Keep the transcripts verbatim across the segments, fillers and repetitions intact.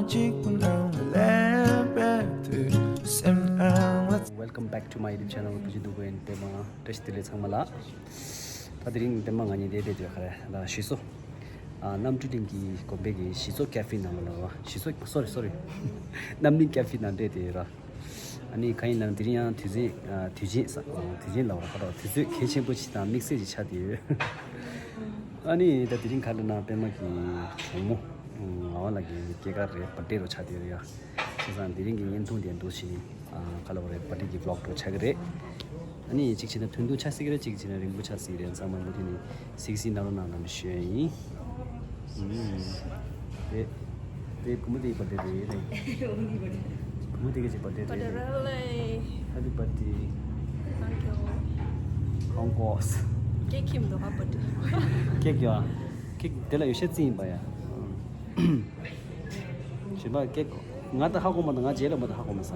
གཅིག་པུ་ནང་ལས་པའི་དུས་སེམས་ཨང་ལ། Welcome back to my YouTube channel. བུ་ཇི་འདུག་གོ་ཡིན་པདྨ། བཀྲ་ཤིས་བདེ་ལེགས་ཚང་མ་ལ། ད་དེ་རིང་པདྨ་ང་གཉིས་བསྡད་བསྡད་དུས་ག་རེ་ད་ཞི་སོ། ཨ། གནམ་གྲུ་གླིང་གི་དགོན་པའི་གི་ཞི་སོ་ཀེ་ཧྥེ་ནང་ལ་ར། ཞི་སོ། སོ་རི་སོ་རི། གནམ་གླིང་ཀེ་ཧྥེ་ནང་བསྡད་དེ་ར། ཨ་ནི་གང་ཡིན་ན་དེ་རིང་ཡང་དུས་ཚོད། ཨ། དུས་ཆེན་ས། དུས་ཆེན་ལབ་པ་ར། ག་རེ། དུས་ཚོད་གལ་ཆེན་པོ་ཞིག་དང་དམིགས་བསལ་ཞིག་ཆགས་བསྡད་ཡོད། ཨ་ནི་ད་དེ་རིང་ག་རེ་ལབ་ན་པདྨ་གི་གྲོགས་མོ། ཨ། ངག་དབང་ལགས་ཀྱི་སྐྱེས་སྐར་རེད། བར་ཌེ་འདྲ་ཆགས་བསྡད་ཡོད་ཡ། བྱས་ཙང་དེ་རིང་གི་བརྙན་ཐུང་དེ་འདུག་བྱས་ནས། ཨ། ག་རེ་ལབ་དགོས་རེད། བར་ཌེ་གི་བི་ལོག་འདྲ་ཆགས་ཀྱི་རེད། ཨ་ནི་གཅིག་བྱས་ན་ཐུང་ཐུང་ཆགས་སྲིད་ཀྱི་རེད། གཅིག་བྱས་ན་རིང་པོ་ཆགས་སྲིད་ཀྱི་རེད། ཚང་མ་མུ་མཐུད་ནས་གཟིགས་གཟིགས་གནང་རོགས་གནང་ལབ་ནས་ཞུ་ཡ་ཡིན། ཨུམ། དེ། དེ་བུ་མོ་དེའི་བར་ཌེ་རེད། བུ་མོ་དེ་གི་ཅིག་བར་ཌེ་རེད། བར་ཌེ་རེད་ལེ། Happy birthday. Thank you. Congrats. ཀེག་ཁྱེར་མི་འདུག་ག་བར་ཌེ། ཀེག་ཡོད་ཨ། ཀེག་དེ་ལ་ཡོད་ཤེས་རྩི་ཡིན་པ་ཡ། གཞན་པ་ཀེག་ང་ད་ཧ་གོ་མ་ད། ང་རྗེས་ལ་མ་ད་ཧ་གོ་མ་ས།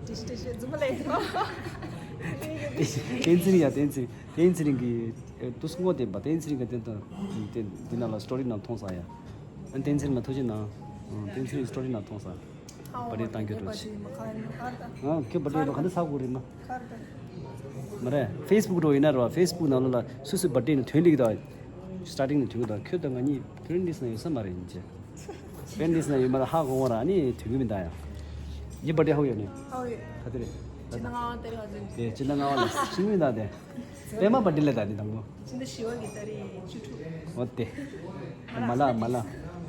ཏི་ཤི་ཏི་ཤི་རྫུན་མ་ལས། བསྟན་འཛིན་ཡ། བསྟན་འཛིན། བསྟན་འཛིན་གྱི་དུས་ངོ་བསྟན་པ། བསྟན་འཛིན་གྱི་དེ་དང་དེ་འདི་ནང་ལ་སི་ཊོ་རི་ནང་མཐོང་ས་ཡ། ཨ། བསྟན་འཛིན་ལ་ཐུགས་རྗེ་གནང་། ཨ། བསྟན་འཛིན་གྱི་སི་ཊོ་རི་ནང་མཐོང་ས། བར་ཌེ་བཏང་རྒྱུ་འདྲ་ཅིག་ཨ། ཁྱོད་བར་ཌེ་ལ་ག་འདྲ་ཧ་གོ་རེད་མ། མ་རེད། ཕེ་སི་བུག་འདྲ་ཡིན་ན་རེད་བ། ཕེ་སི་བུག་ནང་ལོགས་ལ་སུ་སུའི་བར་ཌེ་ནི་ཐོན་ལེ་གི་ད། སི་ཊར་ཊིང་ནས་ཐོན་གི་ད། ཁྱོད་དང་ང་གཉིས་ཕེ་རེན་ཌི་ལིས་ནང་ཡོད་ས་མ་རེད་ཡིན་ཅེ། ཕེ་རེན་ཌི་ལིས་ནང་ཡོད་མ་ད་ཧ་གོ་བ་ར། ཨ་ནི་ཐོན་གི་མི་ད་ཡ། ངའི་བར་ཌེ་ཧ་གོ་ཡོད་ནི། ཧ་གོ་ཡོད། ག་དེ་རེད། སྤྱི་ཟླ་ལྔ་པ་དེ་རེད་ཧ་གོ་ཡོད། དེ་སྤྱི་ཟླ་ལྔ་པ་ལ་ཤི་མི་ད་དེ། པདྨ་བར་ཌེ་ལ་ད་ནི་དང་པོ། སྤྱི་ཟླ་བཞི་པ་གི་ཏ་རིག་བཅུ་དྲུག་འོ་དེ། མ་ལ་མ་ལ།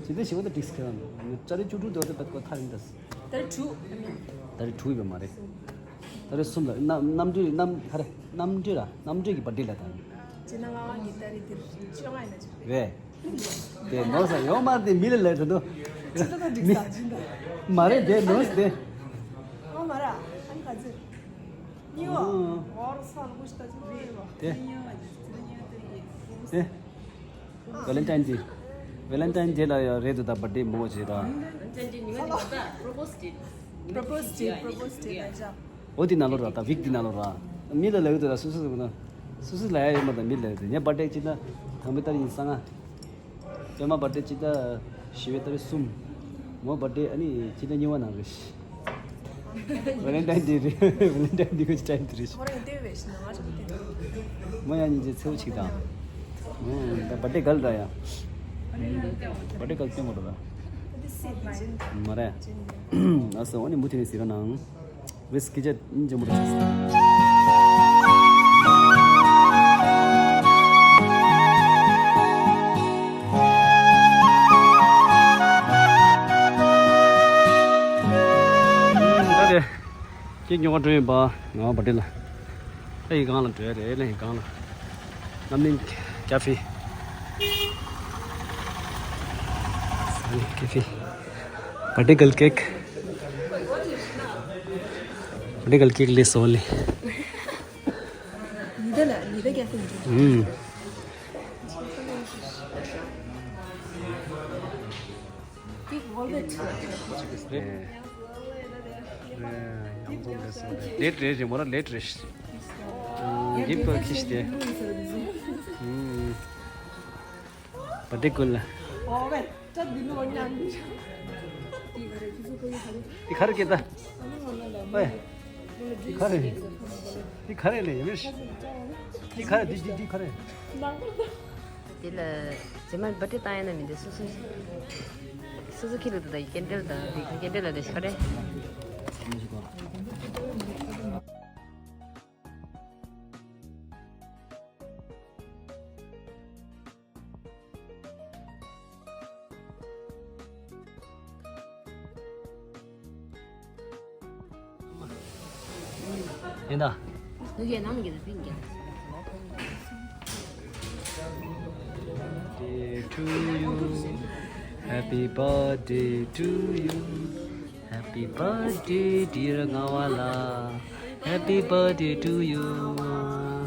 སྤྱི་ཟླ་བཞི་པ་ད་ཏིག་སི་ཁེ་རང་། ཏ་རིག་བཅུ་དྲུག་དེ་བ་ད་ད་ཁོ་ཐག་རིང་ད། ཏ་རིག་དྲུག་ཏ་རིག་དྲུག་ཡོད་པ་མ་རེད། ཏ་རིག་གསུམ་ལ། གནམ་གནམ་གྲུའི་གནམ་ག་རེ། གནམ་གྲུ་ར། གནམ་གྲུ་གི་བར་ཌེ་ལ་ད། སྤྱི་ཟླ་ལྔ་པ་གི་ཏ་རིག་དེ་བཅོ་ལྔ་ཡིན་ན་ཅིག་རེད། རེད། དེ་ནོར་ས་ཡོད་མ་རེད། དེ་མི་ལ་ལས་ད་དུ། སྤྱི་ཟླ་ད་འགྲིག་ས་སྤྱི་ཟླ། མ་རེད་དེ་ནོར་ས་དེ། ཨ་མ་ར། ཨ་ནི་ག་ཚོད། གཉིས་པ། ཨོ། ཨོ་ར་ས་ལ་ཀུ་ཤི་ད་ཅིག་རེད་པ། དེ། དེ། ཝེ་ལེན་ཊའིན་ཌེ། ཝེ་ལེན་ཊའིན་ཌེ་ལ་ཡང་རེད་འདུག་ད་བར་ཌེ་མོ་བྱེད་ད། ཝེ་ལེན་ཊའིན་ཌེ་ཉི་མ་ནི་ད་པོ་རོ་པོ་སི་ཌེ། པོ་རོ་པོ་སི་ཌེ། པོ་རོ་པོ་སི་ཌེ་ལ་ཡ། འོ་དེ་ནང་ལོགས་ར། ད་ཝིག་དེ་ནང་ལོགས་ར། མི་ལ་ལབ་ཀྱི་འདུག་ད། སུ་སུ་ཟེར་གི་འདུག་སུ་སུ་ལབ་ཡ་ཡོད་མ་ད། མི་ལ་ལབ་ཀྱི་འདུག་ངའི་བར་ཌེ་སྤྱི་ཟླ་དང་པོའི་ཏ་རིག་ཉི་ཤུ་རྩ་ལྔ། པདྨ་བར་ཌེ་སྤྱི་ཟླ་བཞི་པའི་ཏ་རིག་གསུམ། མོ་བར་ཌེ་ཨ་ནི་སྤྱི་ཟླ་གཉིས་པ་ནང་རེད། ཝེ་ལེན་ཊའིན་ཌེ་རེད། ཝེ་ལེན་ཊའིན་ཌེ་གི་ཊའིམ་དེ་རེད། ཁོ་རང་ལྟོས་བས་ཤི་ན་ང་ཅག་ལྟོས། མོ་ཡང་སྙིང་རྗེ་ཚ་པོ་ཅིག་དང་། ཨུམ། ད་བར་ཌེ་ག་ལ་ར་ཡ། བར་ཌེ་ག་ལ་སྟོན་དགོས་རེད་པ། མ་རེད། ཨ་སོ། འོ་ནི་མུ་མཐུད་ནས་གཟིགས་རོགས་གནང་། བེ་སི་ཀི་ཅེ་ཨིན་ཇོ་མོ་རེད། ད་དེ་ཀེག་ཉོ་ག་འགྲོ་ཡིན་པ། ངག་དབང་བར་ཌེ་ལ། ཨ་ཡི་སྒང་ལ་འགྲོ་ཡ་རེད། ཨ་ཡི་སྒང་ལ། གནམ་གླིང་ཀེ་ཧྥེ། ཨ་ནི་ཀེ་ཧྥེ། བར་ཌེ་གལ་ཀེག་བར་ཌེ་གལ་ཀེག་ལས་སོ་ལེ། ཉི་ཟླ་ལ། ཉི་ཟླ་ཀེག་ལས། ཨུམ། Big wallet. ལེཊ་རེད་རེད་མོ་ར། ལེཊ་རེད། ཨུམ། ཡིབ་པ་ཁིས་ཏེ། ཨུམ། བར་ཌེ་ཀུལ་ལ། འདི་ག་རེ་སྐད་ད། ཨེ། འདི་ག་རེ། འདི་ག་རེ་ལས་ཡིན་མིན། འདི་ག་རེ། འདི་འདི་འདི་ག་རེ། དེ་ལ་རྗེས་མ་བར་ཌེ་བཏང་ཡ་ན་མི་འདུག་སོ་སོ། སོ་སོ་ཁྱི་ལ་འདུག་ད་ཡི་ཀེན་ཌལ་དང་དེ་ཀེན་ཌལ་ལ་དེ་ཤ་རེ། ཡིན་ད། Birthday to you. Happy birthday to you. Happy birthday dear ངག་དབང་ལགས། Happy birthday to you.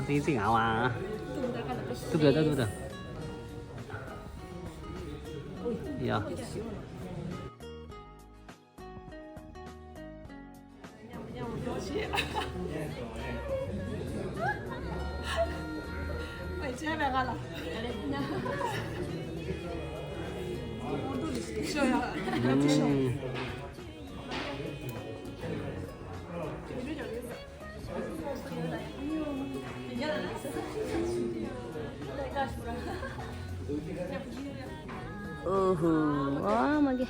ཏིང་ཏིང་ངག་དབང་། ཏུབ་ད་ཏུབ་ད། ཡ། ཤོག་ཡ། ང་ཚོ་ཤོག་ཨོ་ཧོ། ཨ་མ་གི།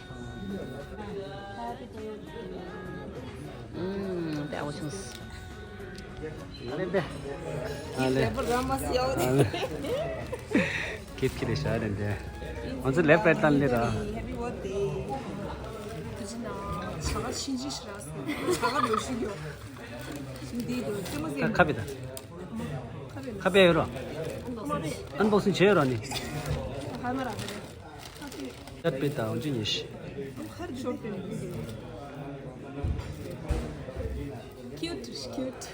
ཨུམ། དཔེ་ཨོ་བྱུང་སི། ཨ་ལེ་འདི། ཨ་ལེ། ཨ་ལེ། ཁེབ་ཁེ་རེ་ཤ་རེ་འདི། ང་ཚོ་ལེབ་པེ་ཏན་ལེ་ར། Happy birthday. ཁ་པེ་ད། ཁ་པེ་ཡོད་རོ། ཨན་བོག་སིང་བྱས་ཡོད་རོ་ནི། ཡར་པེ་ད་འོན་ཅི་ཉེ་ཤི། Cute, cute.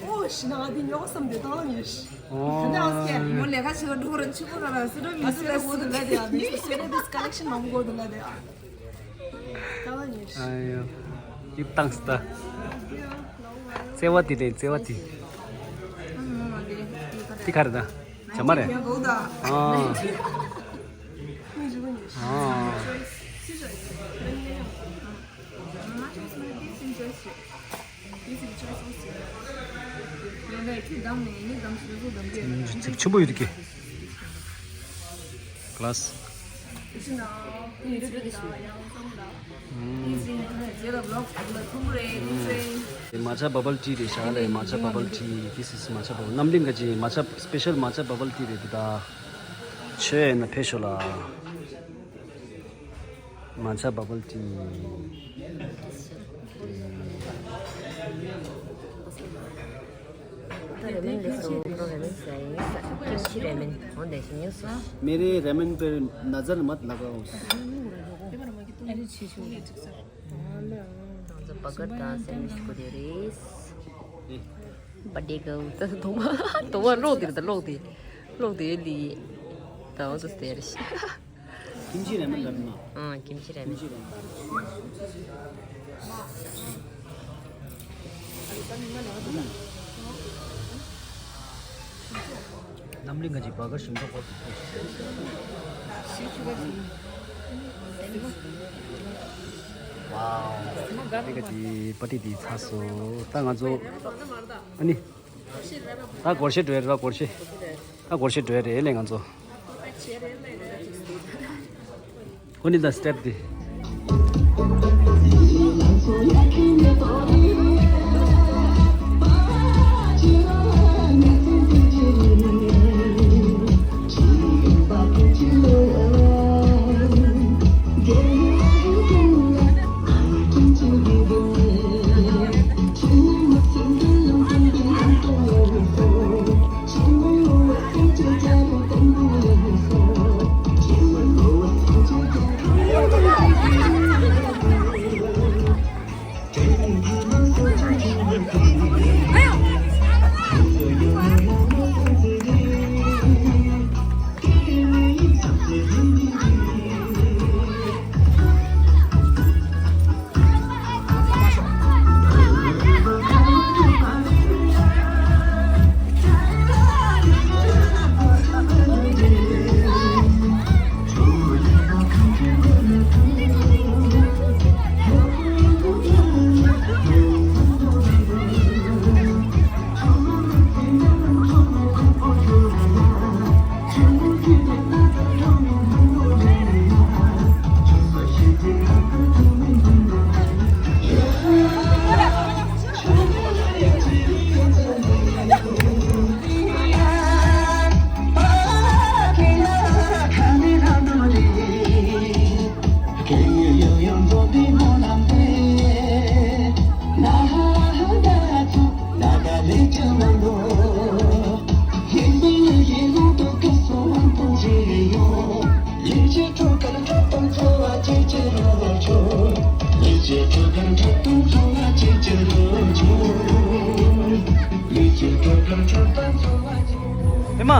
ཨོ་ཤི་ན་ང་འདི་ཉོ་བསམ་དེ་དང་ལ་ཉེ་ཤི། ཨོ། ད་ཨོ་སྐད་མོ་ལས་ཀ་བྱེད་ག་འགྲོ་ར་ཆུ་པོ་ག་ར་སི་ར་མི་སི་ར་གོ་དུ་ལ་དེ་ཨ་མི་སི་སི་ར་དིས་ཀ་ལེག་ཤན་མང་པོ་གོ་དུ་ལ་དེ་ཨ། ད་ལ་ཉེ་ཤི། ཨ་ཡོ། ཡིབ་ཏང་སི་ད། བརྩེ་བ་དེ་ལས་བརྩེ་བ་དེ། ཨ་མོ་མ་གི་དེ་ག་རེད། དེ་ག་རེད་ད། ཇ་མ་རེད། ཨ། ཨ། ཚིག་ཆེན་པོ་ཡོད་ཀི། ག་ལས། མ་ཆ་བ་བལ་ཊི་རེད་ཤག་ལས། མ་ཆ་བ་བལ་ཊི། This is མ་ཆ་བ་བལ། རྣམ་གླིང་ག་ཅི་མ་ཆ་སི་པེ་ཤལ་མ་ཆ་བ་བལ་ཊི་རེད་འདུག་ད། ཆོས་ཡིན་ན་ཕེབས་ཤོག་ལ། མ་ཆ་བ་བལ་ཊི། ད་རེ་མན་ལས་སོ། ཁོ་རེ་མན་ཟ་ཡིན་ས། ཀིམ་ཆི་རེ་མན། འོ་འདི་ཞིམ་ཉོ་སོ། मेरे रेमन पे नजर मत लगाओ। ང་ཚོ་བ་གར་དང་སེན་ཝིཆ་ཁུར་ཡོད་རེད། བ་ཌེ་གལ། ད་དོ་མ་དོ་མ་ལོག་དེ་རེད། ད་ལོག་དེ་ལོག་དེ་ལི། ད་འོ་ཚོ་སྟེར་ཤི། ཀིམ་ཆི་རེ་མན་ལབ་ན། ཨང་། ཀིམ་ཆི་རེ་མན། ཀིམ་ཆི་རེ་མན། རྣམ་གླིང་ག་ཅིག་བ་གར་ཞིམ་པོ་གོ། ཝའོ། དེ་ག་དེ་པ་ཊི་དེ་ཚར་སོང་། ད་ང་ཚོ་ཨ་ནི། ད་སྒོར་གཞས་འགྲོ་ཡ་རེད། ད་སྒོར་གཞས། ད་སྒོར་གཞས་འགྲོ་ཡ་རེད་ལས་ང་ཚོ། ཁོ་ནི་ད་སི་ཊེབ་དེ། ཨེ་མ།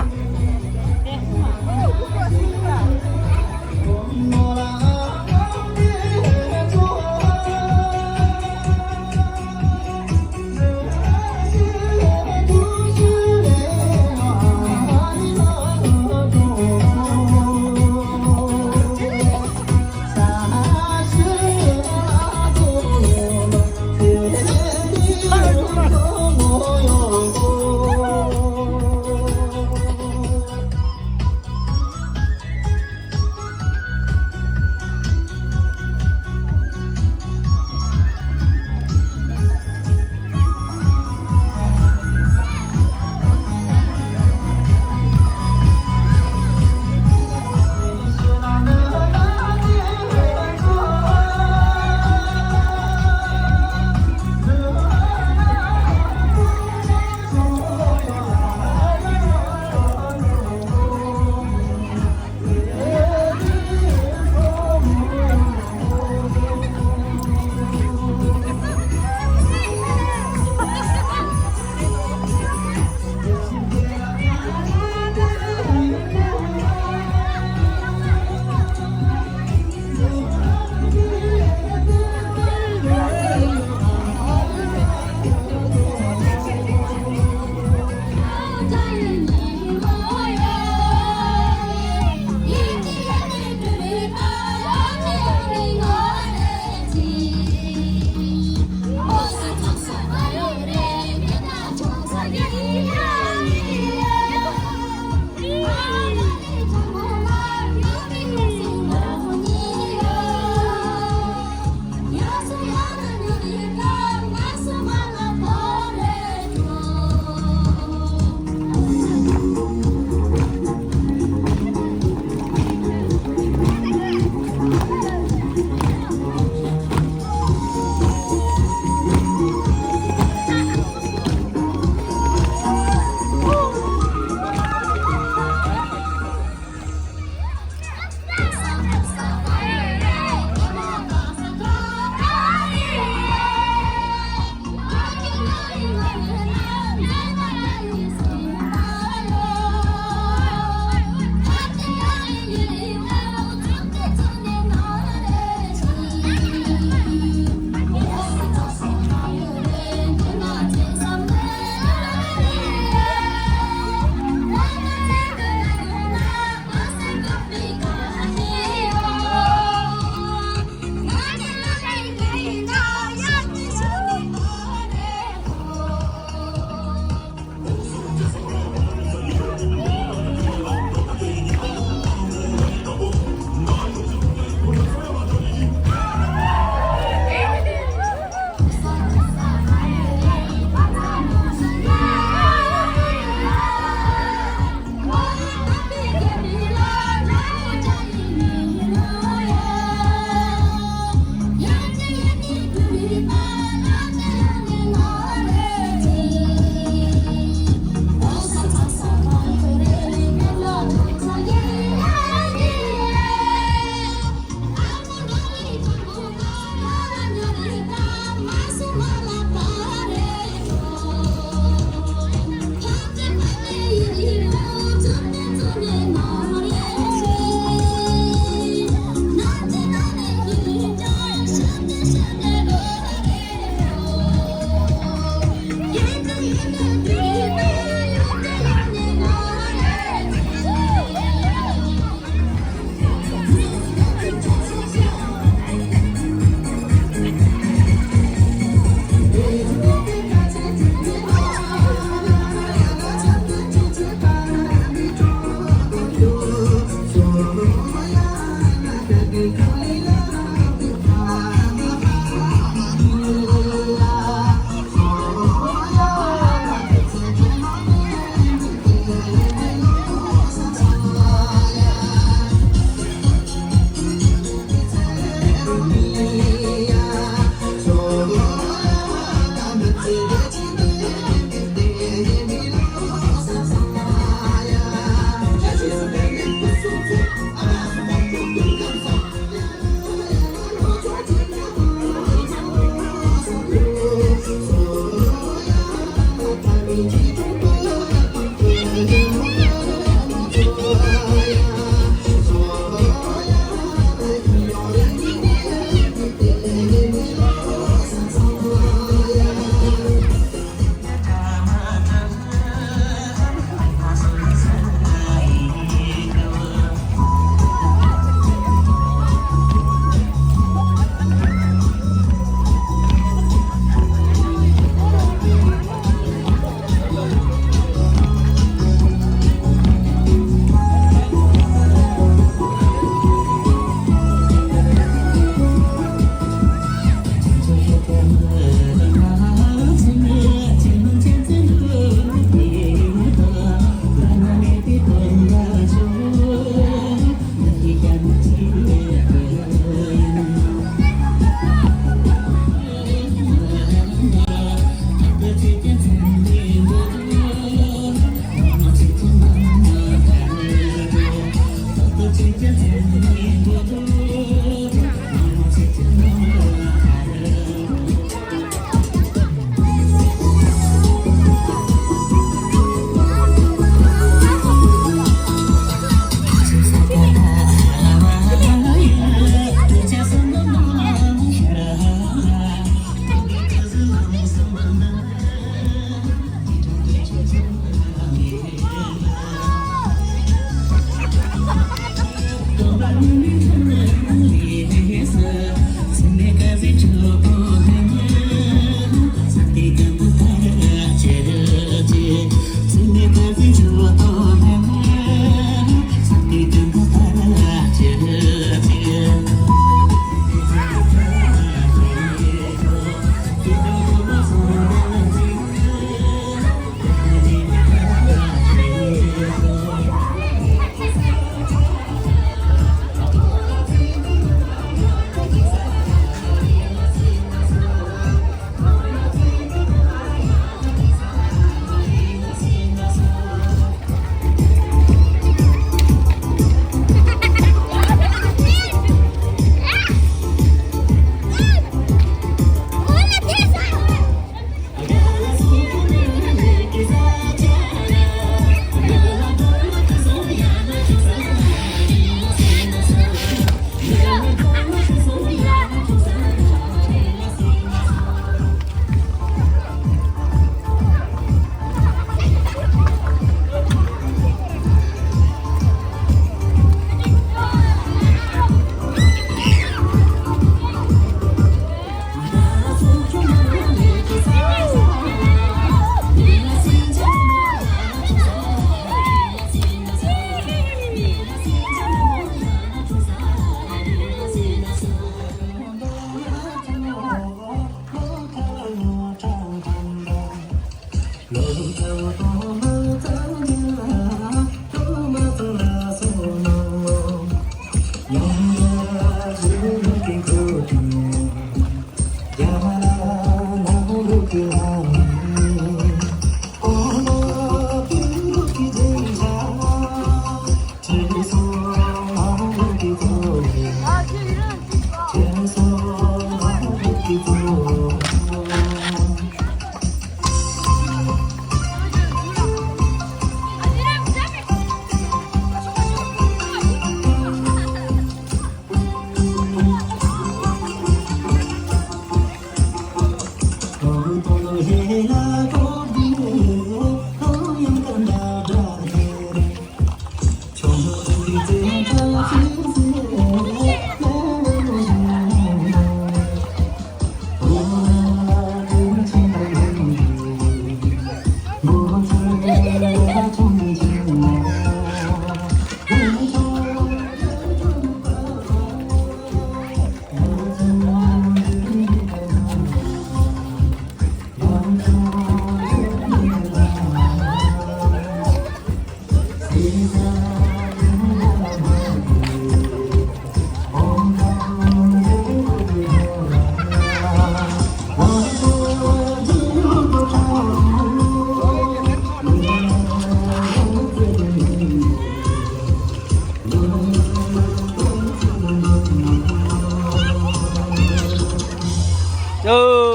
ཡོ།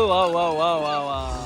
ཝའོ། ཝའོ། ཝའོ། ཝའོ། ཝའོ།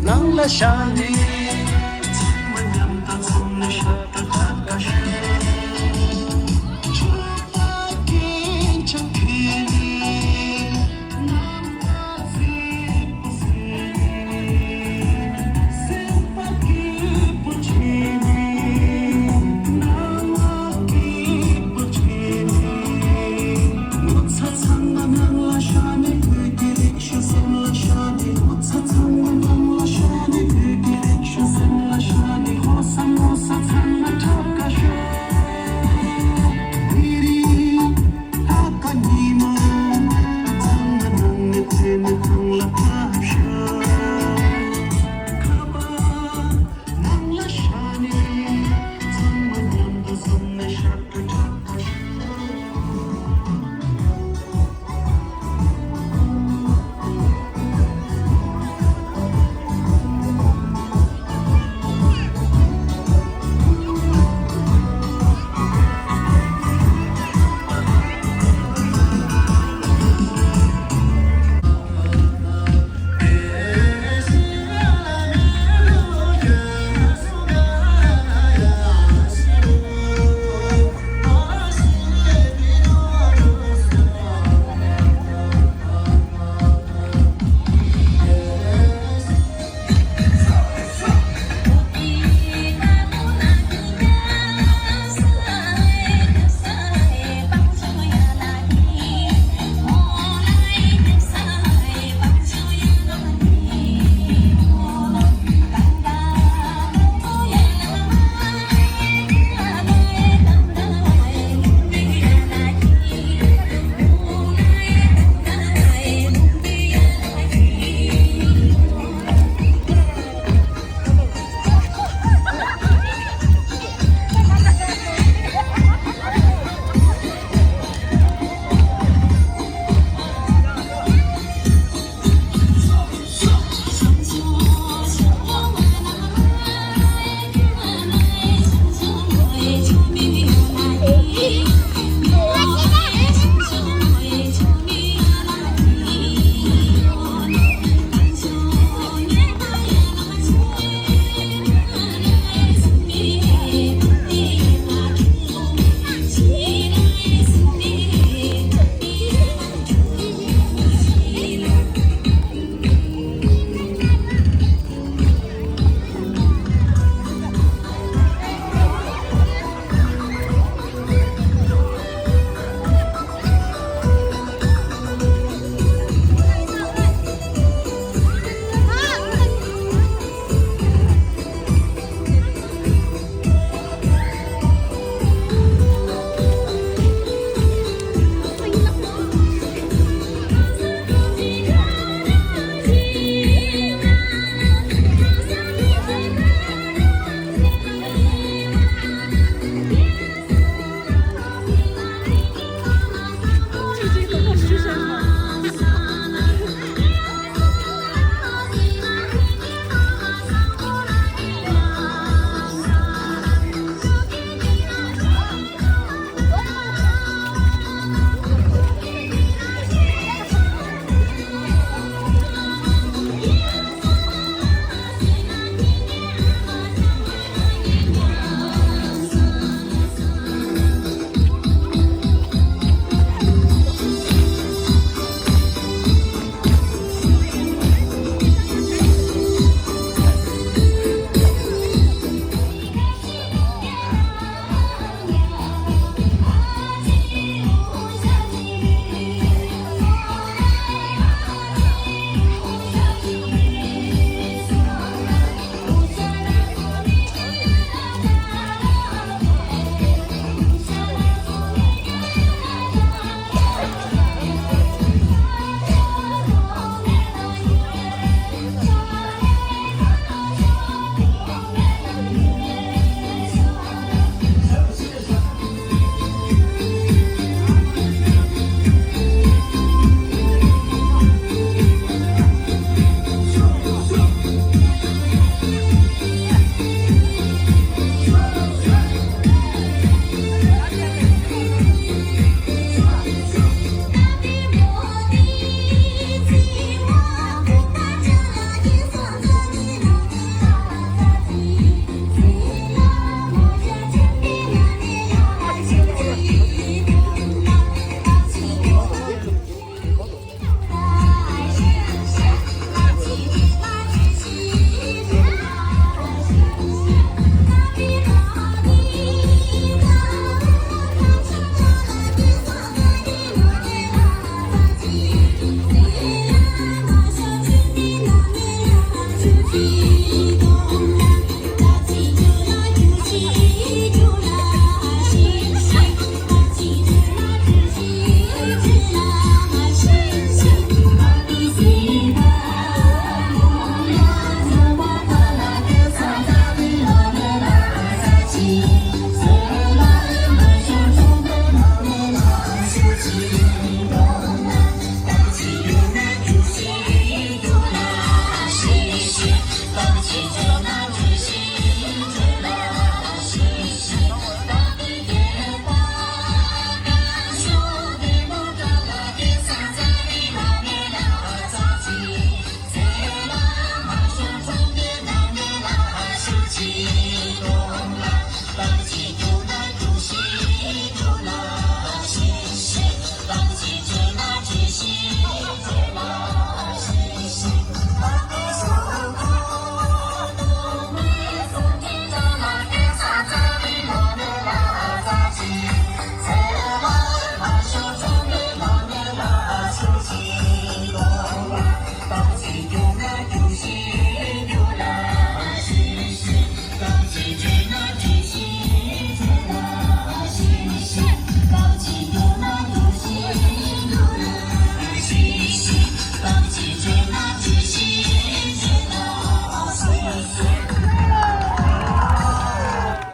ནང་ལ་ཤར་ནས་